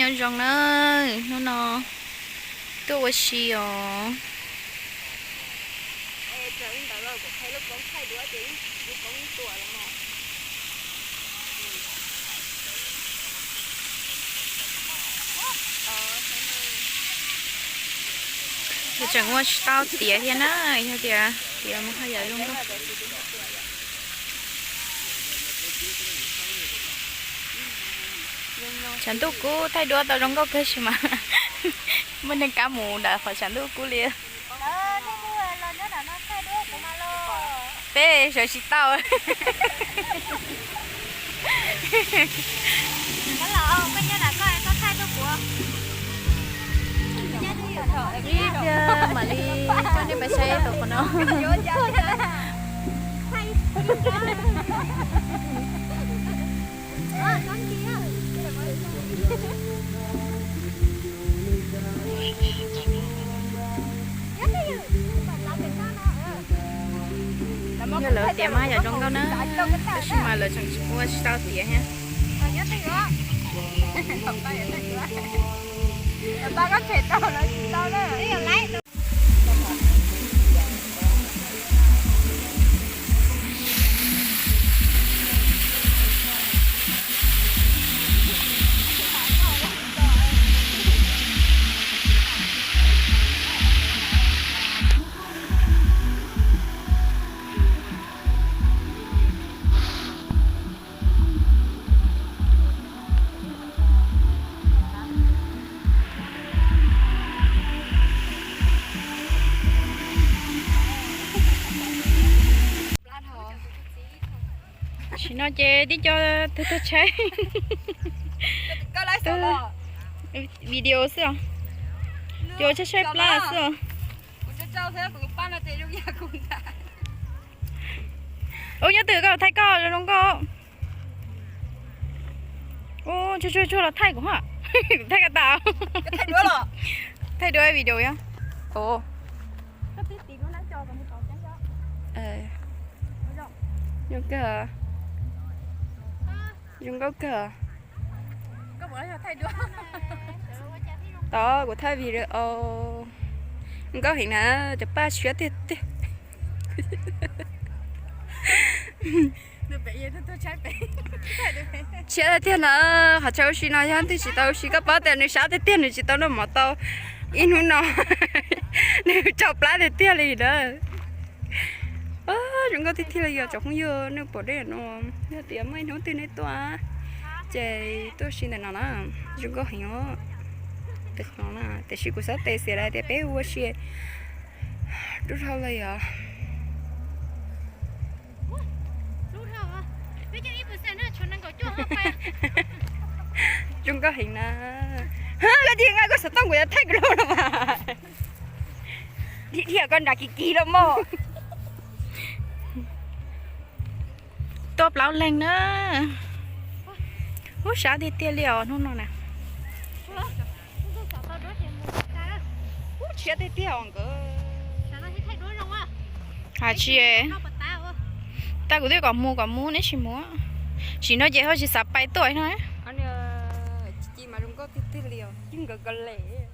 Nyob zoo na, hnub no tuaj ua si os. Ces tseem ua tsis tau tiav thiab na, yog tias tiav mus haj yam zoo nkauj. Tshav ntuj kub thaij duab tau zoo nkauj kawg sis mas muaj neeg kab mus ntawm qhov tshav ntuj kub li. Peb sawv tsis tau. Ib pliag mam li coj nej pais saib tom qhov no. Yog lawv tiav mas yam zoo nkauj na, tab sis mas lawv tseem ua tsis tau tiav thiab. Tam sim no ces tib co tuag tuag tshaib, video xwb os, cov tshaib tshaib plab xwb os. Ua nyob twg koj thaij koj zoo nkauj. Ua tsuag tsuag tsuag los thaij kuv ha, kuv thaij koj tas. Thaij duab video os. Zoo kawg, zoo nkauj kawg. Tod kuv thaij video zoo nkauj heev na, cov paj siab tiag tiag. Siab tiag tiag na, qhov chaw ua si no yog twg tsis tau ua si, koj paub tias nws sab tiag tiag, nws tsis tau noj mov tau ib hnub no. Nws tsau plab tiag tiag li na. Zoo nkauj tiag tiag li os tsoom phooj ywg, nej pom dej no, yog tias muaj ib hnub twg nej tuaj ces tuaj ua si ntawm no na, zoo nkauj heev os. Tiam sis kuv xav tes xiam lawm tias peb ua si rub dhau li os. Zoo nkauj heev na. Koj cia nqa koj xov tooj kuv yuav thaij kuv lub no mas. Dhia dhia koj nram kis kis los mog. Tuaj plaub leeg na. Ub, sab tiag tiag li os hnub no na. Ub, tshiab tiag tiag os nkawd. Hais tsis, tag kuv twb kom mus kom mus neb tsis mus. Sim no ces ho tsis xav pais tuaj no. Ci mas zoo nkauj tiag tiag li os, nkawd ko les.